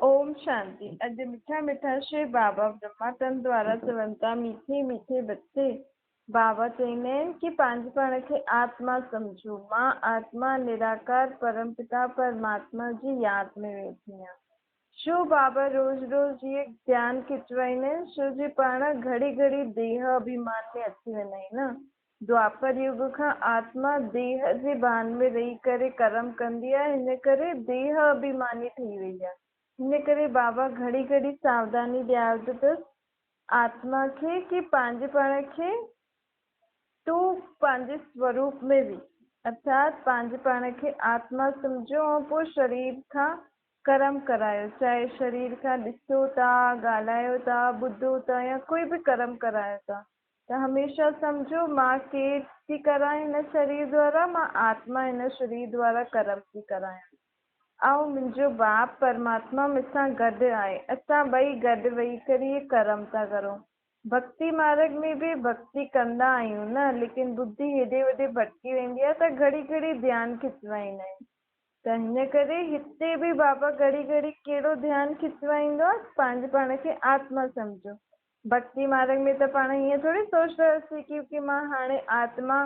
ओम शांति। अॼु मिठा मिठा श्री बाबा ब्रह्मानंद द्वारा चवनि था, मीठे मीठे बच्चे। बाबा चवंदा आहिनि की पंहिंजे पाण खे आत्मा सम्झो। मां आत्मा निराकार परमपिता परमात्मा जी याद में वेठी आहियां। छो बाबा रोज़ रोज़ इहे ध्यानु खिचवाईंदा आहिनि? छो जे पाण घड़ी घड़ी देह अभिमान में अची वेंदा आहियूं न। द्वापर युग खां आत्मा देह जे भान में रही करे कर्म कंदी आहे, हिन करे देह अभिमानी ठही वई आहे। हिन करे बाबा घड़ी घड़ी सावधानी ॾियारंदो अथसि आत्मा खे की पंहिंजे पाण खे तूं पंहिंजे स्वरूप में वेह, अर्थात पंहिंजे पाण खे आत्मा सम्झो ऐं पोइ शरीर खां कर्म करायो, चाहे शरीर खां ॾिसो था, ॻाल्हायो था, ॿुधो था या कोई बि कर्म करायो था, त हमेशा सम्झो मां केरु थी करां हिन शरीर द्वारा, मां आत्मा हिन शरीर द्वारा कर्म थी करायां ऐं मुंहिंजो बाप परमात्मा मूंसां गॾु आहे, असां ॿई गॾु वेही करे इहे कर्म था करूं। भक्ति मार्ग में बि भक्ति कंदा आहियूं न, लेकिन बुद्धि हेॾे वॾे भटकी वेंदी आहे त घड़ी घड़ी ध्यानु खिचवाईंदा आहिनि। त हिन करे हिते बि बाबा घड़ी घड़ी कहिड़ो ध्यानु खिचवाईंदो आहे? पंहिंजे पाण खे आत्मा सम्झो। भक्ति मार्ग में त पाण ईअं थोरी सोचंदासीं की मां हाणे आत्मा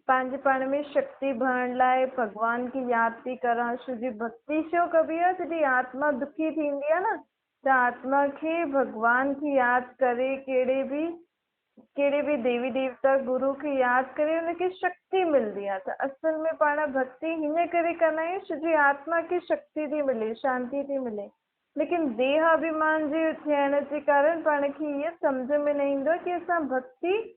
पंहिंजे पाण में शक्ति भरण लाइ भॻवान खे यादि थी करां। छो जी भक्ति छो कबी आहे? जॾहिं आत्मा दुखी थींदी आहे न, त आत्मा खे भॻवान खे यादि करे, कहिड़े बि देवी देवता गुरू खे यादि करे हुनखे शक्ति मिलंदी आहे। त असल में पाण भक्ति हिन करे कंदा आहियूं छो जी आत्मा खे शक्ति थी मिले, शांति थी मिले। लेकिन देह अभिमान जे थियण जे कारण पाण खे इहो सम्झ में न ईंदो आहे की असां भक्ति,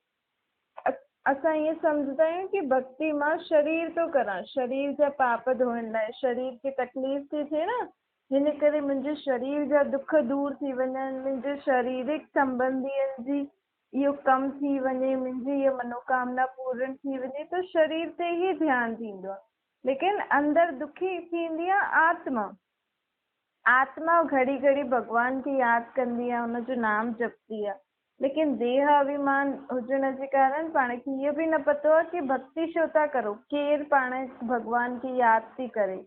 असां ईअं सम्झंदा आहियूं की भक्ति मां शरीर थो करां, शरीर जा पाप धोइण लाइ, शरीर खे तकलीफ़ थी थिए न, हिन करे मुंहिंजे शरीर जा दुख दूर थी वञनि, मुंहिंजे शारीरिक संबंधीअनि जी इहो कमु थी वञे, मुंहिंजी इहा मनोकामना पूर्ण थी वञे, त शरीर ते ई ध्यानु थींदो आहे। लेकिन अंदरि दुखी थींदी आहे आत्मा। आत्मा घड़ी घड़ी भॻवान खे यादि कंदी आहे, हुनजो नाम जपंदी आहे, लेकिन देह अभिमान हुजण जे कारण पाण खे इहो बि न पतो आहे की भक्ति छो था करूं, केरु पाण भॻवान खे यादि थी करे।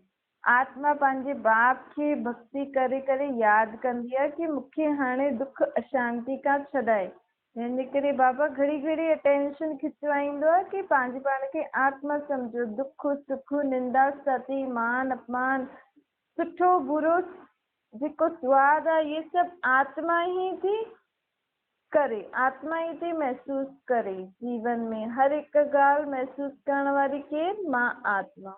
आत्मा पंहिंजे बाप खे भक्ति करे करे यादि कंदी आहे की मूंखे हाणे दुख अशांति खां छॾाए। हिन करे बाबा घड़ी घड़ी अटेंशन खिचवाईंदो आहे की पंहिंजे पाण खे आत्मा सम्झो। दुख सुख निंदा स्तुति मान अपमान सुठो बुरो जेको स्वादु आहे, इहे सभु आत्मा ई थी करे, आत्मा ई थी महसूसु करे। जीवन में हर हिकु ॻाल्हि महसूसु करण वारी केरु? मां आत्मा।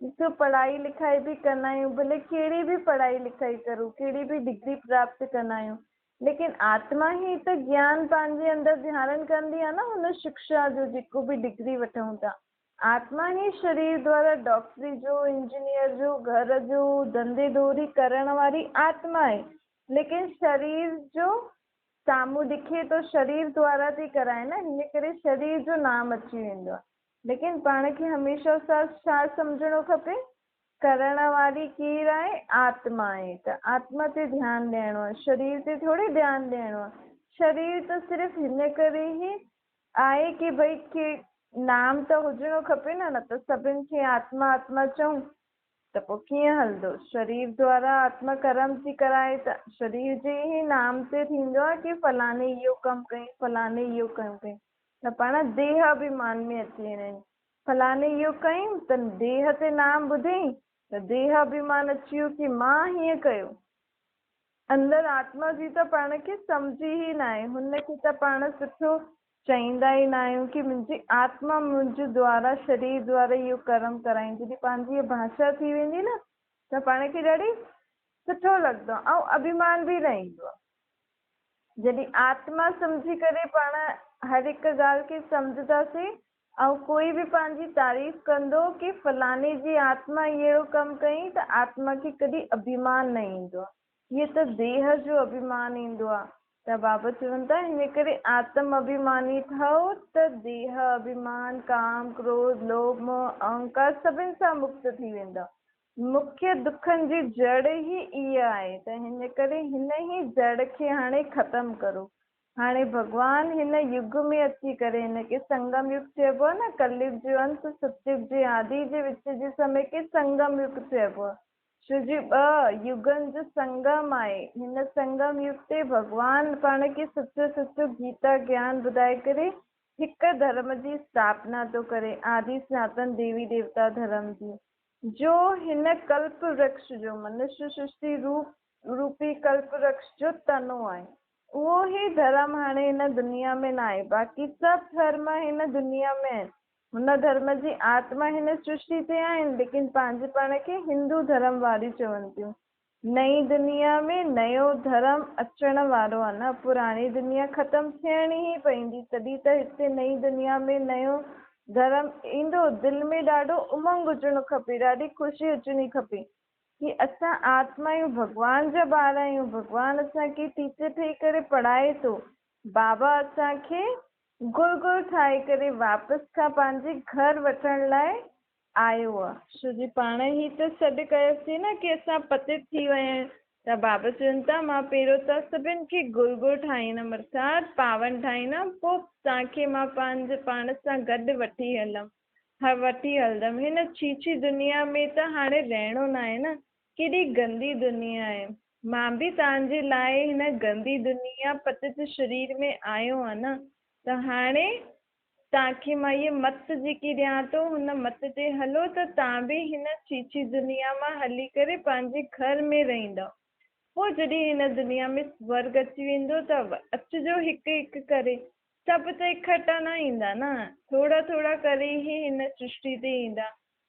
ॾिसो पढ़ाई लिखाई बि कंदा आहियूं, भले कहिड़ी बि पढ़ाई लिखाई करूं, कहिड़ी बि डिग्री प्राप्त कंदा आहियूं, लेकिन आत्मा ई त ज्ञान पंहिंजे अंदरि धारण कंदी आहे न, हुन शिक्षा जो जेको बि डिग्री वठूं था। आत्मा ई शरीर द्वारा डॉक्टरी जो, इंजीनियर जो, घर जो धंधे दोरी करण वारी आत्मा आहे, लेकिन शरीर जो साम्हूं ॾिखे थो शरीर द्वारा थी कराए न, हिन करे शरीर जो नाम अची वेंदो आहे। लेकिन पाण खे हमेशा सां छा सम्झणो खपे? करण वारी केरु आहे? आत्मा आहे। त आत्मा ते ध्यानु ॾियणो आहे, शरीर ते थोरी ध्यानु ॾियणो आहे। शरीर त सिर्फ़ु हिन करे ई आहे की भई के नाम त हुजणो खपे न, न त सभिनि खे आत्मा आत्मा चऊं त पोइ कीअं हलंदो? शरीर द्वारा आत्मा कर्म थी कराए त शरीर जे ई नाम ते थींदो आहे की फलाणे इहो कमु कयईं, फलाणे इहो कमु कयईं, त पाण देह अभिमान में अची वेंदा आहियूं। फलाणे इहो कयईं त देह ते नाम ॿुधई त देह अभिमान अची वियो की मां हीअं कयो। अंदरि आत्मा जी त पाण खे सम्झ ई न आहे, हुनखे त पाण सुठो चवंदा ई न आहियूं की मुंहिंजी आत्मा मुंहिंजे द्वारा शरीर द्वारा इहो कर्म कराईंदी। जॾहिं पंहिंजी इहा भाषा थी वेंदी न त पाण खे ॾाढी सुठो लॻंदो आहे ऐं अभिमान बि न ईंदो आहे। जॾहिं आत्मा सम्झी करे पाण हर हिकु ॻाल्हि खे सम्झंदासीं ऐं कोई बि पंहिंजी तारीफ़ कंदो की फलाणे जी आत्मा अहिड़ो कमु कयईं, त आत्मा खे कॾहिं अभिमान न ईंदो आहे। इहो त देह जो अभिमान ईंदो आहे। त बाबा चवनि था हिन करे आत्म अभिमानी ठहो त देह अभिमान, काम, क्रोध, लोभ, मोह, अहंकार सभिनि सां मुक्त थी वेंदव। मुख्य दुखनि जी जड़ ई इहा आहे, त हिन करे हिन ई जड़ खे हाणे ख़तमु करो। हाणे भॻवान हिन युग में अची करे हिनखे संगम युग चइबो आहे न, कलयुग जो अंत सतयुग जे आदि जे विच जे समय खे संगम युग चइबो आहे। ڇو جي ٻه يگن جو سنگم آهي. هن سنگم يگ تي ڀڳوان پاڻ کي سچو سچو گيتا گيان ٻڌائي ڪري هڪ ڌرم جي اسٿاپنا ٿو ڪري، آدي سناتن ديوي ديوتا ڌرم جي، جو هن ڪلپ ورڪش جو منشيه سرشتي روپ روپي ڪلپ ورڪش جو تنو آهي. اهو ئي ڌرم هاڻي هن دنيا ۾ ناهي، باقي سڀ ڌرم هن دنيا ۾ آهن. هن ڌرم جي آتما هن سرشتي تي آهن، ليڪن پنهنجي پاڻ کي هندو ڌرم واريون چون ٿيون. نئين دنيا ۾ نيو ڌرم اچڻ وارو آهي نه، پراڻي دنيا ختم ٿيڻي ئي پوندي، تڏهن ته هتي نئين دنيا ۾ نيو ڌرم ايندو. دل ۾ ڏاڍو امنگ هجڻو کپي، ڏاڍي خوشي هجڻي کپي ڪي اسان آتما آهيون، ڀڳوان جا ٻار آهيون، ڀڳوان اسان کي ٽيچر ٺهي ڪري پڙهائي ٿو، بابا اسان کي گل گل ٺاهي ڪري واپس کان پنهنجي گهر وٺڻ لاء آيو آ. ڇو جي پاڻ ئي ته سڏ ڪيوسين نه ڪي اسان پتت ٿي ويا آهيون ته بابا چون ٿا مان پهريون ته سڀن کي گل گل ٺاهيندم ارٿات پاون ٺاهيندم پوء توهان کي مان پنهنجي پاڻ سان گڏ وٺي هلم وٺي هلندم. هن ڇيڇي دنيا ۾ ته هاڻي رهڻو ناهي نه، ڪيڏي گندي دنيا آهي. مان به توهان جي لاء هن گندي دنيا پتت شرير ۾ آيو آهيان نه، ته هاڻي توهان کي مان هيء مت جيڪي ڏيان ٿو، هن مت تي هلو ته توهان به هن ڇيڇي دنيا مان هلي ڪري پنهنجي گهر ۾ رهندؤ. پوء جڏهن هن دنيا ۾ سورڳ اچي ويندو ته اچجو هڪ هڪ ڪري. سڀ ته اڪٺا نه ايندا نه، ٿورا ٿورا ڪري ئي هن سرشٽي تي ايندا.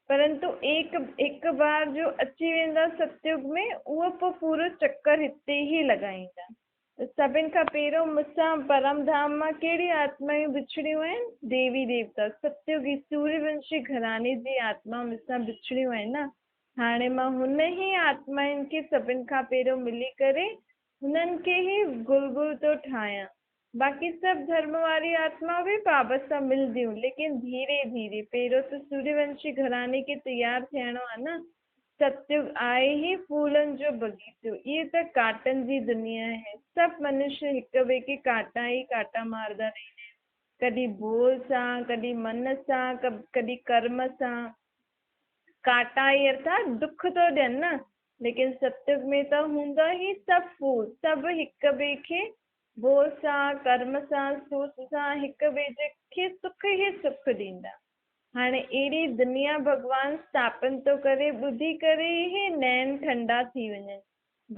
پرنتو ايڪ هڪ بار جو اچي ويندا ستيگ ۾ اهو پوء پورو چڪر هتي ئي لڳائيندا. ته سڀن کان پهريون مون سان پرم ڌام مان ڪهڙي آتمائون بڇڙيون آهن؟ ديوي ديوتا، ستيگي سوريه ونشي گهراڻي جي آتما مون سان بڇڙيون آهن نه؟ هاڻي مان هن ئي آتمائن کي سڀن کان پهريون ملي ڪري هنن کي ئي گل گل ٿو ٺاهيان. باقي سڀ ڌرم واري آتما به بابا سان ملديون ليڪن ڌيري ڌيري، پهريون ته سوريه ونشي گهراڻي کي تيار ٿيڻو آ نه. ستيگ آهي ئي ڦولن جو بغيچو، اهي ته ڪانٽن جي دنيا آهي، سڀ منشيه هڪ ٻئي کي ڪانٽا ئي ڪانٽا ماردا رهندا آهن، ڪڏهن ٻول سان، ڪڏهن من سان، ڪڏهن ڪرم سان. ڪانٽا ئي ارٿات دک ٿو ڏين نه، ليڪن ستيگ ۾ ته هوندا ئي سڀ ڦول، سڀ هڪ ٻئي کي ٻول سان، ڪرم سان، سوچ سان هڪ ٻئي کي سک ئي سک ڏيندا. هاڻي اهڙي دنيا ڀڳوان اسٿاپن ٿو ڪري، ٻڌي ڪري ئي نين ٺنڊا ٿي وڃن.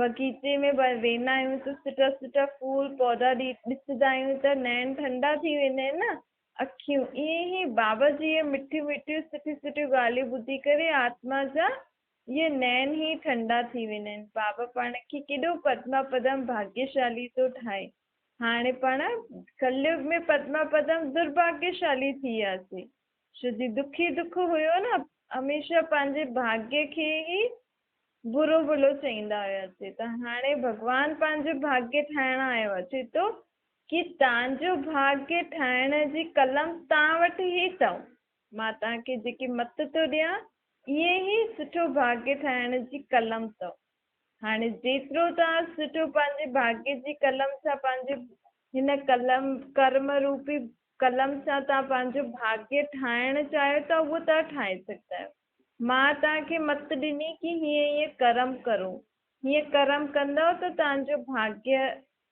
باغيچي ۾ ويندا آهيون ته سٺا سٺا ڦول پوڌا ڏسندا آهيون ته نين ٺنڊا ٿي ويندا آهن نه، اکيون. ائين ئي بابا جي اهي مٺيون مٺيون سٺيون سٺيون ڳالهيون ٻڌي ڪري آتما جا اهي نين ئي ٺنڊا ٿي ويندا آهن. بابا پاڻ کي ڪيڏو پدما پدم ڀاڳيشالي ٿو ٺاهي. هاڻي پاڻ ڪليگ ۾ پدما پدم درڀاڳيشالي ٿي وياسين. ڇو جي دک ئي دک هيو نه. هميشه پنهنجي ڀاڳيه کي ئي برو ڀلو چئيندا هياسين ته هاڻي ڀڳوان پنهنجو ڀاڳيه ٺاهڻ آيو آهي. چئي ٿو ڪي توهان جو ڀاڳيه ٺاهڻ جي قلم توهان وٽ ئي اٿو. مان توهان کي جيڪي مت ٿو ڏيان، ائين ئي سٺو ڀاڳيه ٺاهڻ جي قلم اٿو. هاڻي جيترو توهان سٺو پنهنجي ڀاڳيه جي قلم سان پنهنجي هن قلم، ڪرم روپي قلم سان توهان پنهنجو ڀاڳيه ٺاهڻ چاهيو ٿا، اهو توهان ٺاهي سگهندا آهيو. مان توهان کي مت ڏني ڪي هيئن هيئن ڪرم ڪرو. هيئن ڪرم ڪندؤ ته توهان جو ڀاڳيه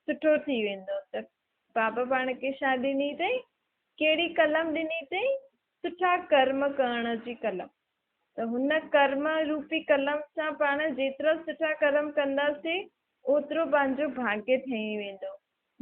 سٺو ٿي ويندو. ته بابا پاڻ کي ڇا ڏني اٿئي؟ ڪهڙي قلم ڏني اٿئي؟ سٺا ڪرم ڪرڻ جي قلم. ته هن ڪرم روپي قلم سان پاڻ جيترا سٺا ڪرم ڪنداسين، اوترو پنهنجو ڀاڳيه ٺهي ويندو.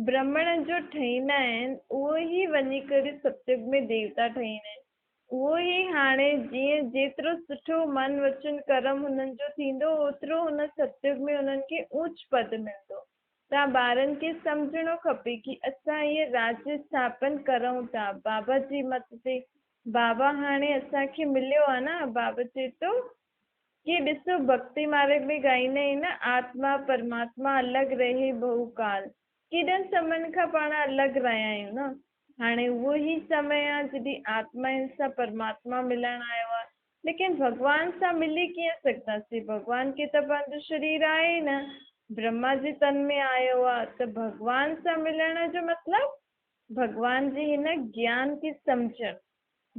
برهمڻ جو ٺهيندا آهن، اهو ئي وڃي ڪري ستيگ ۾ ديوتا ٺهيندا آهن. اهو ئي هاڻي جيئن جيترو سٺو من وچن ڪرم هنن جو ٿيندو، اوترو هن ستيگ ۾ هنن کي اوچ پد ملندو. توهان ٻارن کي سمجهڻو کپي ڪي اسان هيء راجيه اسٿاپن ڪرون ٿا بابا جي مت تي. بابا هاڻي اسان کي مليو آ نه. بابا چئي ٿو ڪي ڏسو ڀڳتي مارگ ۾ ڳائيندا آهن نه آتما پرماتما الڳ رهي بهو ڪال. ڪيڏن سمن کان پاڻ الڳ رهيا آهيون نه. هاڻي اهو ئي سمي آ جڏهن آتمائن سان پرماتما ملڻ آيو آ. ليڪن ڀڳوان سان ملي ڪيئن سگهنداسين؟ ڀڳوان کي ته پنهنجو شرير آهي ئي نه، برهما جي تن ۾ آيو آ ته ڀڳوان سان ملڻ جو مطلب ڀڳوان جي هن گيان کي سمجهڻ.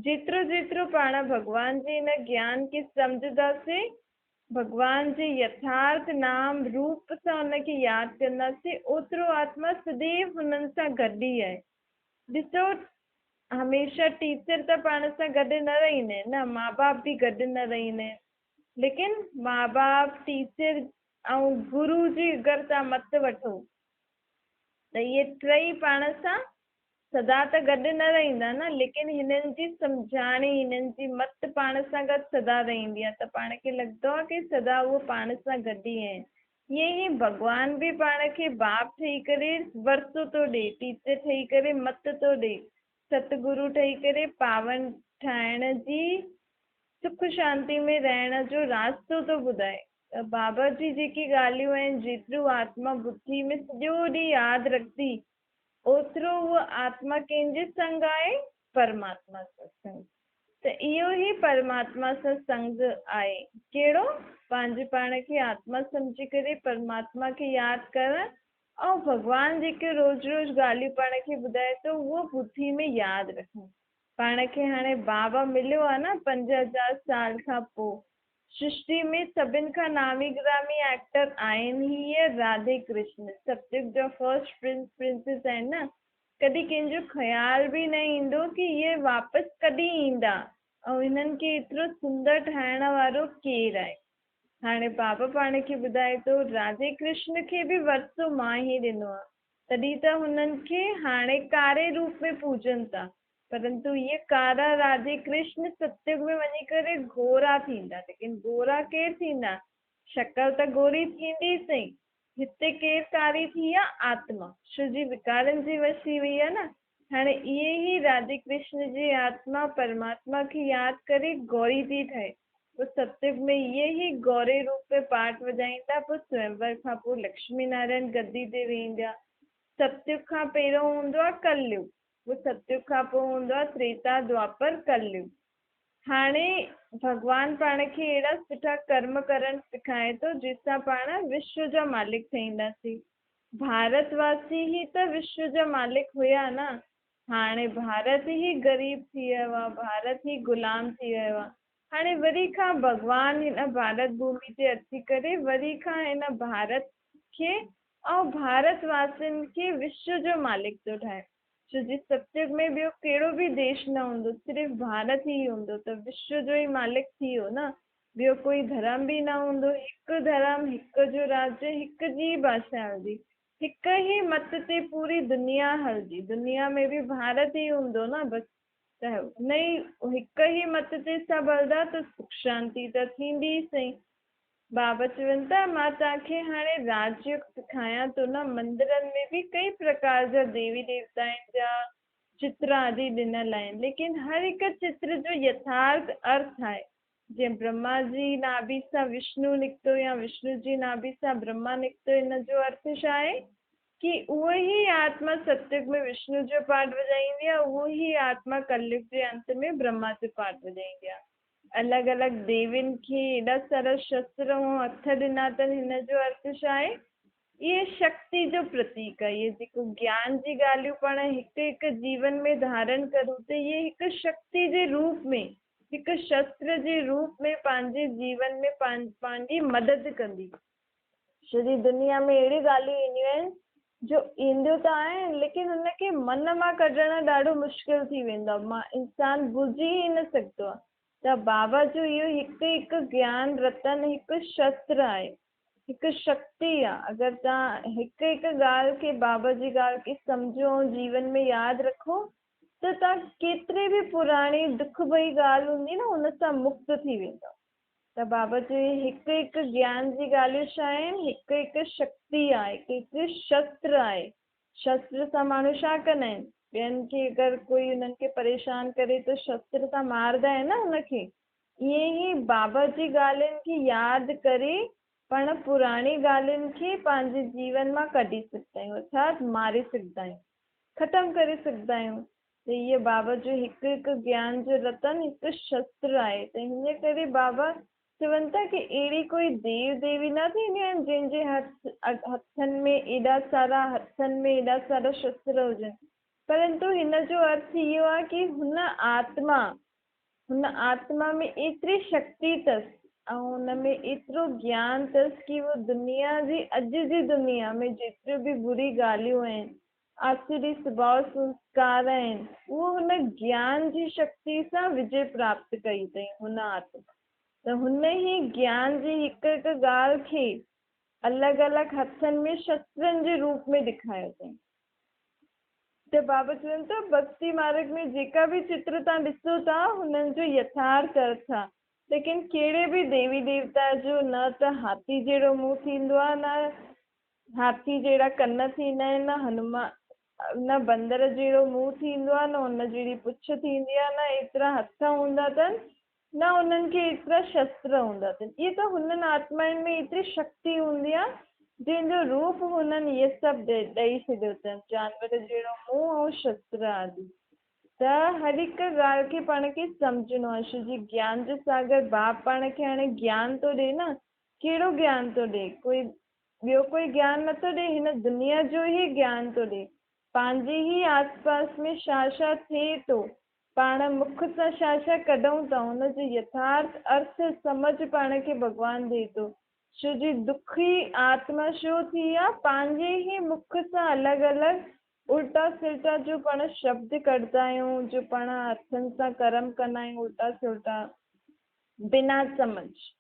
جيترو جيترو پاڻ ڀڳوان جي هن گيان کي سمجهنداسين، ڀڳوان جي يٿارٿ نام روپ سان ان کي ياد ڪنداسين، اوترو آتما سديو هنن سان گڏ ئي آهي. ڏسو هميشه ٽيچر ته پاڻ سان گڏ نه رهندا آهن نه، ماء باپ به گڏ نه رهندا آهن، ليڪن ماء باپ، ٽيچر ۽ گرو جي اگر توهان مت وٺو ته اهي ٽئي پاڻ سان سدا ته گڏ نه رهندا نه، ليڪن هنن جي سمجهاڻي، هنن جي مت پاڻ سان گڏ سدا رهندي آهي ته پاڻ کي لڳندو آهي ڪي سدا اهو پاڻ سان گڏ ئي آهن. ائين ئي ڀڳوان به پاڻ کي باپ ٺهي ڪري ورثو ٿو ڏئي، ٽيچر ٺهي ڪري مت ٿو ڏئي، ستگرو ٺهي ڪري پاون ٺاهڻ جي سک شانتي ۾ رهڻ جو راستو ٿو ٻڌائي. ته بابا جي جيڪي ڳالهيون آهن، جيتريون آتما ٻڌي ۾ سڄو ڏينهن ياد رکندي، اوترو اهو آتما ڪنهن جي سنگ آهي؟ پرماتما سان سنگ. ته اهو ئي پرماتما سان سنگ آهي. ڪهڙو؟ پنهنجي پاڻ کي آتما سمجهي ڪري پرماتما کي ياد ڪرڻ ۽ ڀڳوان جيڪي روز روز ڳالهيون پاڻ کي ٻڌائي ٿو اهو ٻڌي ۾ ياد رکڻ. پاڻ کي هاڻي بابا مليو آهي نه 5000 سال کان پوء. سرشٽي ۾ سڀن کان نامي گرامي ايڪٽر آهن هيء راڌي ڪرشن ستيوگ جا فرسٽ پرنس پرنسز آهن نه ڪڏهن ڪنهن جو خيال به نه ايندو ڪي اهي واپس ڪڏهن ايندا ۽ هنن کي ايترو سندر ٺاهڻ وارو ڪير آهي هاڻي بابا پاڻ کي ٻڌائي ٿو راڌي ڪرشن کي به ورثو مان ئي ڏنو آهي تڏهن ته هنن کي هاڻي ڪاري روپ ۾ پوڄن ٿا پرنتو اهي ڪارا راڌي ڪرشن ستيوگ ۾ وڃي ڪري گورا ٿيندا. ليڪن گورا ڪير ٿيندا؟ شڪل ته گوري ٿيندي ئي سهي. هتي ڪير ڪاري ٿي آ؟ آتما. شو جي وڪارن جي وش ٿي وئي آ نه. هاڻي اهي ئي راڌي ڪرشن جي آتما پرماتما کي ياد ڪري گوري ٿي ٺهي. پوء ستيوگ ۾ اهي ئي گوري روپ ۾ پاٺ وڄائيندا. پوء سوئمور کان پوء لڪشمي نارائڻ گدي تي ويهندا. ستيوگ کان پهريون هوندو آ ڪليوگ. پوء ستيوگ کان پوء هوندو آهي تريتا، دوآپر، ڪليوگ. هاڻي ڀڳوان پاڻ کي اهڙا سٺا ڪرم ڪرڻ سکائي ٿو جنهن سان پاڻ وشو جا مالڪ ٺهينداسين. ڀارت واسي ئي ته وشو جا مالڪ هيا نه. هاڻي ڀارت ئي غريب ٿي ويو آهي، ڀارت ئي غلام ٿي ويو آهي. هاڻي وري کان ڀڳوان هن ڀارت ڀومي تي اچي ڪري وري کان هن ڀارت کي ۽ ڀارت واسين کي وشو جو مالڪ ٿو ٺاهي. ڇو جي ستيوگ ۾ ٻيو ڪهڙو به ديش نه هوندو، صرف ڀارت ئي هوندو ته وشو جو ئي مالڪ ٿي ويو نه. ٻيو ڪوئي ڌرم به نه هوندو، هڪ ڌرم، هڪ جو راجيه، هڪ جي ئي ڀاشا هلندي. هڪ ئي مت تي پوري دنيا هلندي. دنيا ۾ به ڀارت ئي هوندو نه بس. ته ان ئي هڪ ئي مت تي سڀ هلندا ته سک شانتي ته ٿيندي ئي سهي. بابا چون ٿا، مان توهان کي هاڻي راج يوگ سکايان ٿو نه، مندرن ۾ به ڪئي پرڪار جا ديوي ديوتائن جا چتر آدي ڏنل آهن، ليڪن هر هڪ چتر جو يٿارٿ ارٿ آهي. جيئن برهما جي ناڀي سان وشنو نڪتو يا وشنو جي ناڀي سان برهما نڪتو، ان جو ارٿ ڇا آهي؟ ڪي اهو ئي آتما ستيوگ ۾ وشنو جو پاٺ وڄائيندي آهي، اهو ئي آتما ڪليوگ جي انت ۾ برهما جو پاٺ وڄائيندي آهي. الڳ الڳ ديوين کي ايڏا سارا شستر ۽ هٿ ڏنا اٿن هن جو ارٿ ڇا آهي؟ اهي شڪتي جو پرتيڪ آهي. اهي جيڪو گيان جي ڳالهيون پاڻ هڪ هڪ جيون ۾ ڌارڻ ڪرون ته اهي هڪ شڪتي جي روپ ۾ هڪ شستر جي روپ ۾ پنهنجي جيون ۾ پنهنجي مدد ڪندي. سڄي دنيا ۾ اهڙيون ڳالهيون اينديون آهن جو اينديون ته آهن ليڪن ان کي من مان ڪڍڻ ڏاڍو مشڪل ٿي ويندو آهي مان انسان ٻجهي ئي نه سگهندو آهي ته بابا جو اهو هڪ هڪ گيان رتن هڪ شستر آهي هڪ شڪتي آهي اگر توهان هڪ هڪ ڳالهه کي بابا جي ڳالهه کي سمجهو ۽ جيون ۾ ياد رکو ته توهان ڪيتري به پراڻي دک ڀري ڳالهه هوندي نه ان سان مڪت ٿي ويندؤ. ته بابا چيو هڪ هڪ گيان جي ڳالهيون ڇا آهن؟ هڪ هڪ شڪتي آهي، هڪ هڪ شستر آهي. شستر سان ماڻهو ڇا ڪندا آهن؟ ٻين کي اگر ڪوئي انهن کي پريشان ڪري ته شستر سان ماردا آهن نه ان کي. ائين ئي بابا جي ڳالهين کي ياد ڪري پاڻ پراڻي ڳالهين کي پنهنجي جيون مان ڪڍي سگهندا آهيون ارٿات ماري سگهندا آهيون، ختم ڪري سگهندا آهيون. ته هيء بابا جو هڪ هڪ گيان جو رتن هڪ شستر آهي ته هن ڪري بابا چون ٿا ڪي اهڙي ڪوئي ديو ديوي نه ٿينديون آهن جنهن جي هٿن ۾ ايڏا سارا هٿن ۾ ايڏا سارا شستر هجن پرنتو هن جو ارٿ اهو آهي ڪي هن آتما هن آتما ۾ ايتري شڪتي اٿس ۽ ان ۾ ايترو گيان اٿس ڪي اهو دنيا جي اڄ جي دنيا ۾ جيتريون به بري ڳالهيون آهن، آسوري سڀاء سنسڪار آهن، اهو هن گيان جي شڪتي سان وجي پراپت ڪئي اٿئي هن آتما. ته هن ئي گيان جي هڪ هڪ ڳالهه کي الڳ الڳ هٿن ۾ شسترن جي روپ ۾ ڏيکاريو اٿئي. ته بابا چون ٿا ڀڳتي مارگ ۾ جيڪا به چتر توهان ڏسو ٿا هنن جو يٿارٿ ارٿ آهي ليڪن ڪهڙي به ديوي ديوتا جو نه ته هاٿي جهڙو منهن ٿيندو آهي نه هاٿي جهڙا ڪن ٿيندا آهن نه هنومان نه بندر جهڙو منهن ٿيندو آهي نه ان جهڙي پڇ ٿيندي آهي نه ايترا هٿ هوندا اٿن نه انهن کي ايترا شستر هوندا اٿن. اهي ته هنن آتمائن ۾ ايتري شڪتي هوندي آهي جنهن جو روپ هنن اهي سڀ ڏئي ڇڏيو اٿن، جانور جهڙو منهن ۽ شستر آدي. ته هر هڪ ڳالهه کي پاڻ کي سمجهڻو آهي، ڇو جي گيان جو ساگر باپ پاڻ کي هاڻي گيان ٿو ڏئي نه، ڪهڙو گيان ٿو ڏئي؟ ڪوئي ٻيو ڪوئي گيان نٿو ڏئي، هن دنيا جو ئي گيان ٿو ڏئي. پنهنجي ئي آس پاس ۾ ڇا ڇا ٿئي ٿو، پاڻ مک سان ڇا ڇا ڪڍون ٿا، ان جو يٿارٿ ارٿ سمجهه پاڻ کي ڀڳوان ڏئي ٿو. ڇو جي دکي آتما ڇو ٿي آ، پنهنجي ئي مک سان الڳ الڳ الٽا سلٽا جو پاڻ شبد ڪڍندا آهيون، جو پاڻ هٿن سان ڪرم ڪندا آهيون الٽا سلٽا بنا سمجهه،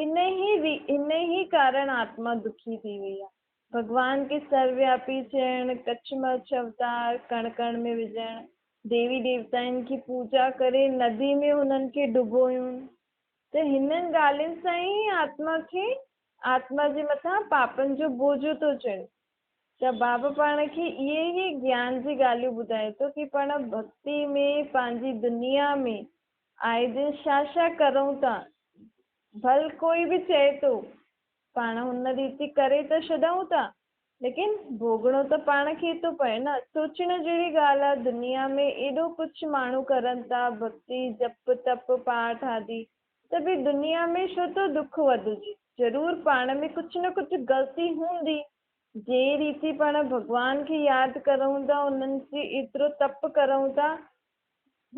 انهي ڪارڻ آتما دکي ٿي وئي آهي. ڀڳوان کي سروياپي چئڻ، ڪڇ مڇ اوتار، ڪڻ ڪڻ ۾ وجهڻ، ديوي ديوتائن کي پوڄا ڪري ندي ۾ هنن کي ڊبوئڻ ته هنن ڳالهين سان ئي آتما کي آتما جي مٿان پاپن جو بوجو ٿو چڙهي. ته بابا پاڻ کي اهي ئي گيان جي ڳالهيون ٻڌائي ٿو ڪي پاڻ ڀڳتي ۾ پنهنجي دنيا ۾ آئي دن ڇا ڇا ڪرون ٿا ڀل ڪوئي به چئي ٿو پاڻ هن ريتي ڪري ته ڇڏون ٿا ليڪن ڀوڳڻو ته پاڻ کي ٿو پئي نه سوچڻ جهڙي ڳالهه آ دنيا ۾ ايڏو ڪجهه ماڻهو ڪرن ٿا ڀڳتي جپ تپ پاٺ آدي ته به دنيا ۾ ڇو ٿو دک وڌجي ضرور پاڻ ۾ ڪجهه نه ڪجهه غلطي هوندي جنهن ريتي پاڻ ڀڳوان کي ياد ڪرون ٿا، انهن جي ايترو تپ ڪرون ٿا،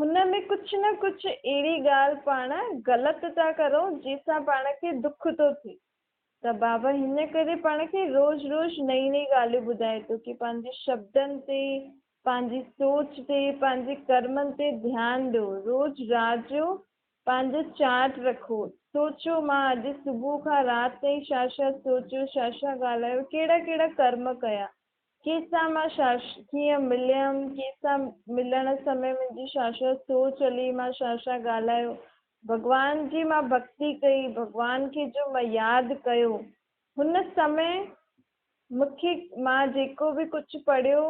هن ۾ ڪجهه نه ڪجهه اهڙي ڳالهه پاڻ غلط ٿا ڪرون، جنهن سان پاڻ کي دک ٿو ٿئي. ته بابا هن ڪري پاڻ کي روز روز نئين نئين ڳالهيون ٻڌائي ٿو ڪي پنهنجي شبدن تي، پنهنجي سوچ تي، پنهنجي ڪرمن تي ڌيان ڏيو، روز رات جو پنهنجو چارٽ رکو. سوچو مان اڄ صبح کان رات تائين ڇا ڇا سوچيو، ڇا ڇا ڳالهايو، ڪهڙا ڪهڙا ڪرم ڪيا، ڪنهن سان مان ڇا ڪيئن مليم، ڪنهن سان ملڻ سمي منهنجي ڇا ڇا سوچ هلي، مان ڇا ڇا ڳالهايو، ڀڳوان جي مان ڀڳتي ڪئي، ڀڳوان کي جو مان ياد ڪيو، هن سمي مون کي مان جيڪو به ڪجهه پڙهيو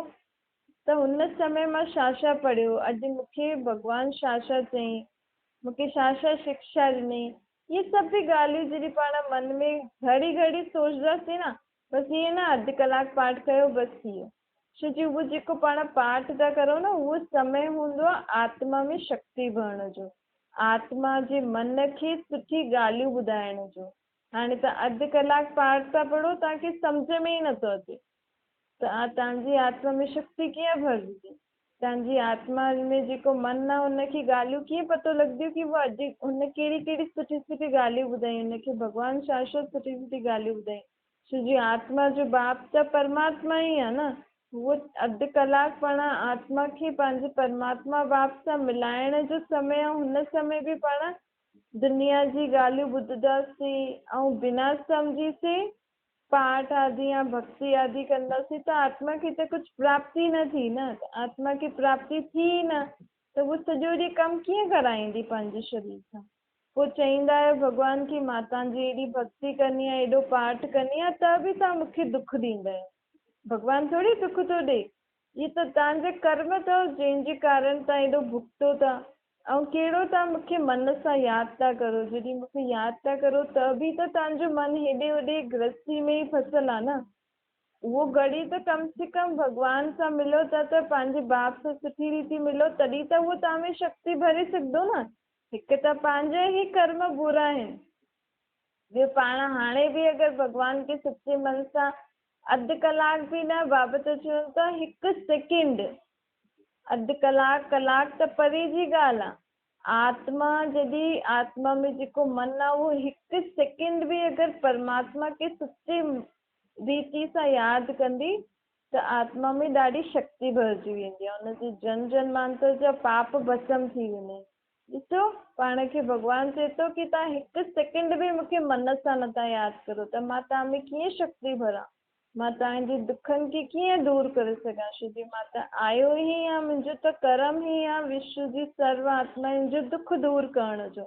ته هن سمي مان ڇا ڇا پڙهيو، اڄ مون کي ڀڳوان ڇا ڇا چيائين، مون کي ڇا ڇا شڪشا ڏنائين، اهي سڀ به ڳالهيون جڏهن پاڻ من ۾ گهڙي گهڙي سوچنداسين نه، بس ائين نه اڌ ڪلاڪ پاٺ ڪيو بس ٿي ويو. ڇو جو اهو جيڪو پاڻ پاٺ ٿا ڪرون نه اهو سمي هوندو آهي آتما ۾ شڪتي ڀرڻ جو، آتما جي من کي سٺي ڳالهيون ٻڌائڻ جو. هاڻي توهان اڌ ڪلاڪ پاٺ ٿا پڙهو توهان کي سمجهه ۾ ئي نٿو اچي. ته توهان جي آتما ۾ شڪتي ڪيئن ڀرجندي؟ توهان جي آتما ۾ جيڪو من آهي ان کي ڳالهيون ڪيئن پتو لڳنديون ڪي هو اڄ هن ڪهڙي ڪهڙي سٺي سٺي ڳالهيون ٻڌايون، هن کي ڀڳوان ڇا ڇا سٺي سٺي ڳالهيون ٻڌايون. ڇو جي آتما جو باپ ته پرماتما ئي آهي نه. هو اڌ ڪلاڪ پاڻ آتما کي پنهنجي پرماتما باپ سان ملائڻ جو سمي آهي هن سمي به پاڻ دنيا جي ڳالهيون ٻڌنداسين ۽ بنا سمجهي سي پاٺ آدي يا ڀڳتي آدي ڪنداسين ته آتما کي ته ڪجهه پراپتي نه ٿي نه ته آتما کي پراپتي ٿي ئي نه ته هو سڄو ڏينهن ڪم ڪيئن ڪرائيندي پنهنجي شرير سان. پوء چئيندا آهيو ڀڳوان کي مان توهان جي ايڏي ڀڳتي ڪندي آهيان ايڏو پاٺ ڪندي آهيان ته به توهان مون کي دک ڏيندا آهيو. ڀڳوان ٿوري دک ٿو ڏئي. اهي ته توهان جا ڪرم اٿو جنهن جي ڪارڻ توهان ايڏو ڀڳتو ٿا ۽ ڪهڙو توهان مون کي من سان ياد ٿا ڪرو جڏهن مون کي ياد ٿا ڪرو ته به ته توهان جو من هيڏي هوڏي گرهستي ۾ ئي ڦسل آهي نه اهو گهڙي ته ڪم سي ڪم ڀڳوان سان ملو ٿا ته پنهنجي باپ سان سٺي ريتي ملو تڏهن ته اهو توهان ۾ شڪتي ڀري سگهندو نه هڪ ته پنهنجا ئي ڪرم برا آهن ٻيو پاڻ هاڻي به اگر ڀڳوان کي سچي من سان اڌ ڪلاڪ به نه بابا ته چون ٿا هڪ سيڪنڊ اڌ ڪلاڪ ڪلاڪ ته پري جي ڳالهه آ. آتما جڏهن آتما ۾ جيڪو من آ اهو هڪ سيڪنڊ به اگر پرماتما کي سچي ريتي سان ياد ڪندي ته آتما ۾ ڏاڍي شڪتي ڀرجي ويندي آ، ان جي جن جنمانتر جا پاپ ڀسم ٿي ويندا آهن. ڏسو پاڻ کي ڀڳوان چئي ٿو ڪي توهان هڪ سيڪنڊ به مون کي من سان نٿا ياد ڪرو ته مان توهان ۾ ڪيئن شڪتي ڀران؟ مان توهان جي دکن کي ڪيئن دور ڪري سگهان؟ ڇو جي مان ته آيو ئي آهيان، منهنجو ته ڪرم ئي آهي وشو جي سرو آتمائن جو دک دور ڪرڻ جو.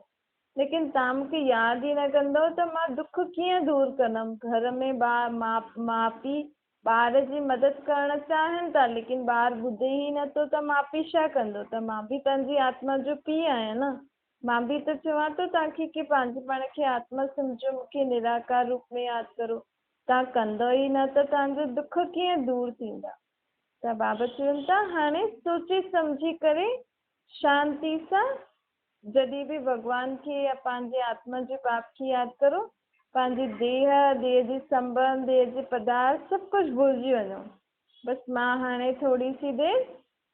ليڪن توهان مون کي ياد ئي نه ڪندؤ ته مان دک ڪيئن دور ڪندم؟ گهر ۾ ماء پيء ٻار جي مدد ڪرڻ چاهين ٿا، ليڪن ٻار ٻڌي ئي نه ٿو ته ماء پيء ڇا ڪندو؟ ته مان به توهان جي آتما جو پيء آهيان نه؟ مان به ته چوان ٿو توهان کي ڪي پنهنجي پاڻ کي آتما سمجهو، مون کي نراڪار روپ ۾ ياد ڪرو. توهان ڪندؤ ئي نه ته توهان جو دک ڪيئن دور ٿيندا؟ ته بابا چون ٿا هاڻي سوچي سمجهي ڪري شانتي سان جڏهن به ڀڳوان کي يا پنهنجي آتما جي باپ کي ياد ڪرو، پنهنجي ديهه، ديهه جي سنٻنڌ، ديهه جي پدارٿ سڀ ڪجهه ڀلجي وڃو. بس مان هاڻي ٿوري سي دير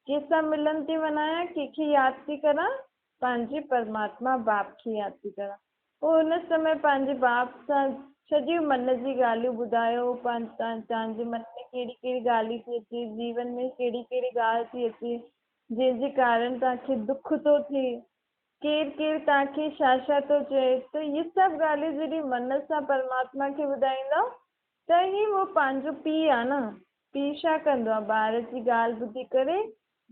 ڪنهن سان ملڻ ٿي وڃان، ڪنهن کي ياد ٿي ڪران، پنهنجي پرماتما باپ کي ياد ٿي ڪران. پوء ان سمي پنهنجي باپ سان سڄيون من جي ڳالهيون ٻڌايو، توهان جي من ۾ ڪهڙي ڪهڙي ڳالهيون ٿي اچي، جيون ۾ ڪهڙي ڪهڙي ڳالهه ٿي اچي، جنهن جي ڪارڻ توهان کي دک ٿو ٿئي، ڪير ڪير توهان کي ڇا ڇا ٿو چئي، ته اهي سڀ ڳالهيون جڏهن من سان پرماتما کي ٻڌائيندؤ ته هي اهو پنهنجو پيء آهي نه، پيء ڇا ڪندو آهي، ٻار جي ڳالهه ٻڌي ڪري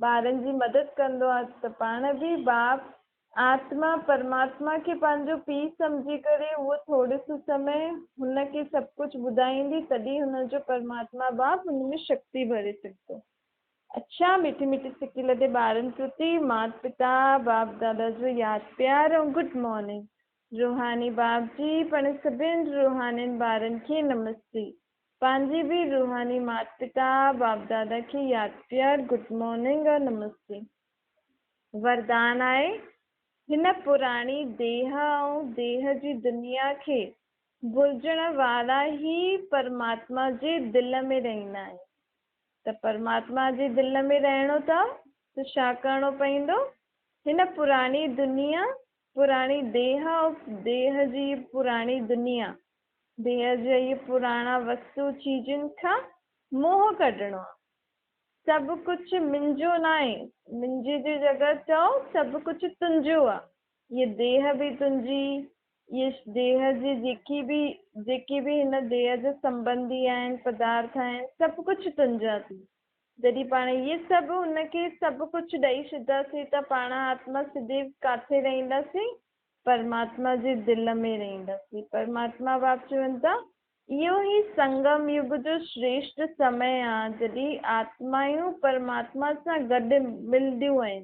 ٻارن جي مدد ڪندو آهي ته پاڻ به باپ آتما پرماتما کي پنهنجو پيء سمجهي ڪري اهو ٿوري سو سمي هن کي سڀ ڪجهه ٻڌائيندي تڏهن هن جو پرماتما باپ هن ۾ شڪتي ڀري سگهندو. اڇا مٺي مٺي سڪي لڌي ٻارن پرتي مات پتا باپ دادا جو ياد پيار ۽ گڊ مارننگ روحاني باپ جي پڻ سڀن روحانين ٻارن کي نمستي پنهنجي به روحاني مات پتا باپ دادا کي ياد پيار گڊ مارننگ ۽ نمستي. وردان آهي. هن پراڻي ديهه ۽ ديهه جي دنيا کي ڀلجڻ وارا ئي پرماتما جي دل ۾ رهندا آهن. ته پرماتما جي دل ۾ رهڻو اٿو ته ڇا ڪرڻو پوندو؟ هن پراڻي دنيا، پراڻي ديهه ۽ ديهه جي پراڻي دنيا، ديهه جا اهي پراڻا وستو چيزن کان موهه ڪڍڻو آهي. سڀ ڪجهه منهنجو ناهي، منهنجي جي جڳهه چئو سڀ ڪجهه تنهنجو آ، هيء ديهه به تنهنجي، هيء ديهه جي جيڪي به جيڪي به هن ديهه جا سنٻنڌي آهن، پدارٿ آهن، سڀ ڪجهه تنهنجا ٿي. جڏهن پاڻ اهي سڀ هن کي سڀ ڪجهه ڏئي ڇڏينداسين ته پاڻ آتما سديو ڪاٿي رهنداسين؟ پرماتما جي دل ۾ رهنداسين. پرماتما باپ چون ٿا اهو ئي سنگم يگ جو شريشٽ سمي آ، جڏهن آتمائون پرماتما سان گڏ ملنديون آهن،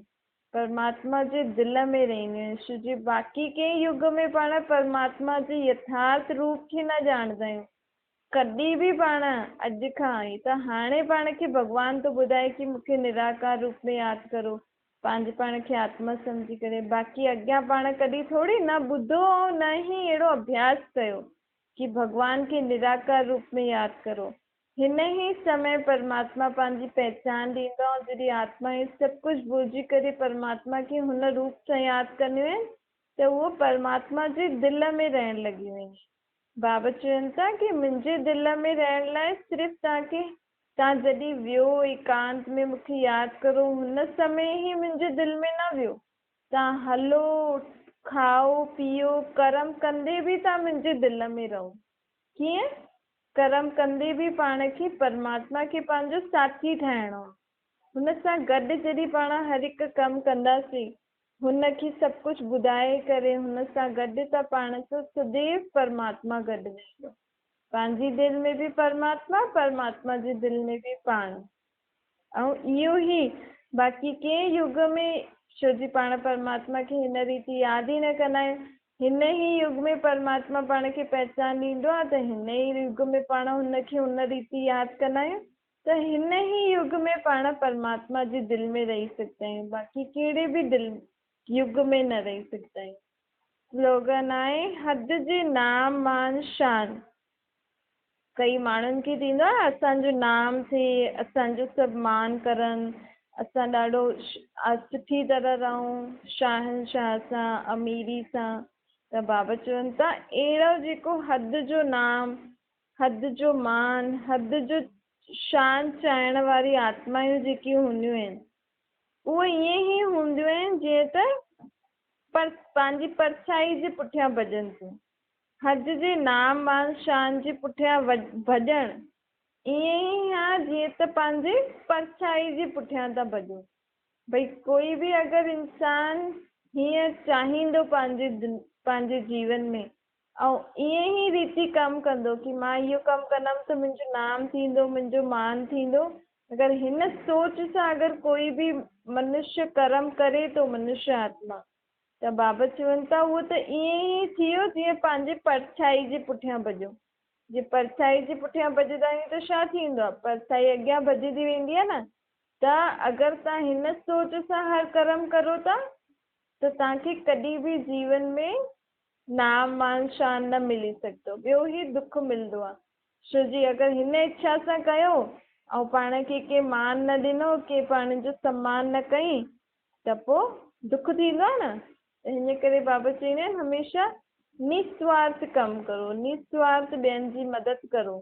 پرماتما جي دل ۾ رهنديون آهن، ڇو جو باقي ڪنهن يگ ۾ پاڻ پرماتما جي يٿارٿ روپ کي نه ڄاڻندا آهيون. ڪڏهن به پاڻ اڄ کان هي ته هاڻي پاڻ کي ڀڳوان ٿو ٻڌائي ڪي مون کي نراڪار روپ ۾ ياد ڪرو، پنهنجي پاڻ کي آتما سمجهي ڪري، باقي اڳيان پاڻ ڪڏهن ٿوري نه ٻڌو ۽ نه ئي اهڙو اڀياس ڪيو. ڪي ڀڳوان کي نراڪار روپ ۾ ياد ڪرو. هن ئي سمي پرماتما پنهنجي پهچان ڏيندو ۽ جڏهن آتما هي سڀ ڪجهه ڀلجي ڪري پرماتما کي هن روپ سان ياد ڪنديون آهن ته اهو پرماتما جي دل ۾ رهڻ لڳي ويندي. بابا چون ٿا ڪي منهنجي دل ۾ رهڻ لاء صرف توهان کي توهان جڏهن ويهو ايڪانت ۾ مون کي ياد ڪرو هن سمي ئي منهنجي دل ۾ نه ويهو توهان هلو، کائو، پيئو، ڪرم ڪندي به توهان منهنجي دل ۾ رهو. ڪيئن؟ ڪرم ڪندي به پاڻ کي پرماتما کي پنهنجو ساٿي ٺاهڻو آهي. هن سان گڏ جڏهن پاڻ هر هڪ ڪم ڪنداسين، هن کي سڀ ڪجهه ٻڌائي ڪري هن سان گڏ ته پاڻ سان سديو پرماتما گڏ رهندو. پنهنجي دل ۾ به پرماتما، پرماتما جي دل ۾ به پاڻ. ۽ اهو ئي باقي ڪنهن يگ ۾ ڇو جي پاڻ پرماتما کي هن ريت ياد ئي نه ڪندا آهيون. هن ئي يگ ۾ پرماتما پاڻ کي پهچان ڏيندو آهي ته هن ئي يگ ۾ پاڻ هن کي هن ريت ياد ڪندا آهيون ته هن ئي يگ ۾ پاڻ پرماتما جي دل ۾ رهي سگهندا آهيون باقي ڪهڙي به دل يگ ۾ نه رهي سگهندا آهيون. سلوگن آهي حد جي نام مان شان. ڪئي ماڻهن کي ٿيندو آهي اسان جو نام ٿئي، اسان جو سڀ مان ڪرن، اسان ڏاڍو سٺي طرح رهون، شاهنشاهه سان، اميري سان. ته بابا چون ٿا اهڙو جيڪو حد جو نام، حد جو مان، حد جو شان چاهڻ واري آتمائون جيڪي هونديون آهن، اهي ائين ئي هونديون آهن جيئن ته پر پنهنجي پرڇائي جي پٺيان ڀڄن ٿيون. حد جي نام مان شان جي پٺيان ڀڄڻ ائين ئي آ جيئن ته پنهنجي پرڇائي جي پٺيان ٿا ڀڄون. ڀئي ڪوئي به اگر انسان هيئن چاهيندو پنهنجي پنهنجي جيون ۾ ۽ ائين ئي ريتي ڪم ڪندو ڪي مان اهو ڪم ڪندم ته منهنجو نام ٿيندو، منهنجو مان ٿيندو. اگر هن سوچ سان اگر ڪوئي به منشيه ڪرم ڪري ٿو، منشيه آتما، ته بابا چون ٿا اهو ته ائين ئي ٿي ويو جيئن پنهنجي پرڇائي جي پٺيان ڀڄو. جي پرڇائي جي پٺيان ڀڄندا آهيون ته ڇا ٿيندو آهي؟ پرڇائي اڳيان ڀڄندي ويندي آهي نه. ته اگر توهان هن سوچ سان هر ڪرم ڪرو ٿا ته توهان کي ڪڏهن به جيون ۾ نام مان شان نه ملي سگهندو، ٻيو ئي دک ملندو آ. ڇو جي اگر هن اڇا سان ڪيو ۽ پاڻ کي ڪنهن مان نه ڏنو، ڪنهن پاڻ جو سمان نه ڪئي ته پو دک ٿيندو آ نه. ته هن ڪري بابا چوندا آهن هميشه نسوارٿ ڪم ڪرو، نسوارٿ ٻين جي مدد ڪرو،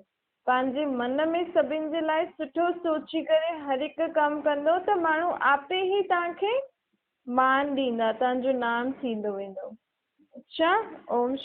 پنهنجي من ۾ سڀن جي لاء سٺو سوچي ڪري هر هڪ ڪم ڪندو ته ماڻهو آپي ئي توهان کي مان ڏيندا، توهان جو نام ٿيندو ويندو. اڇا اوم.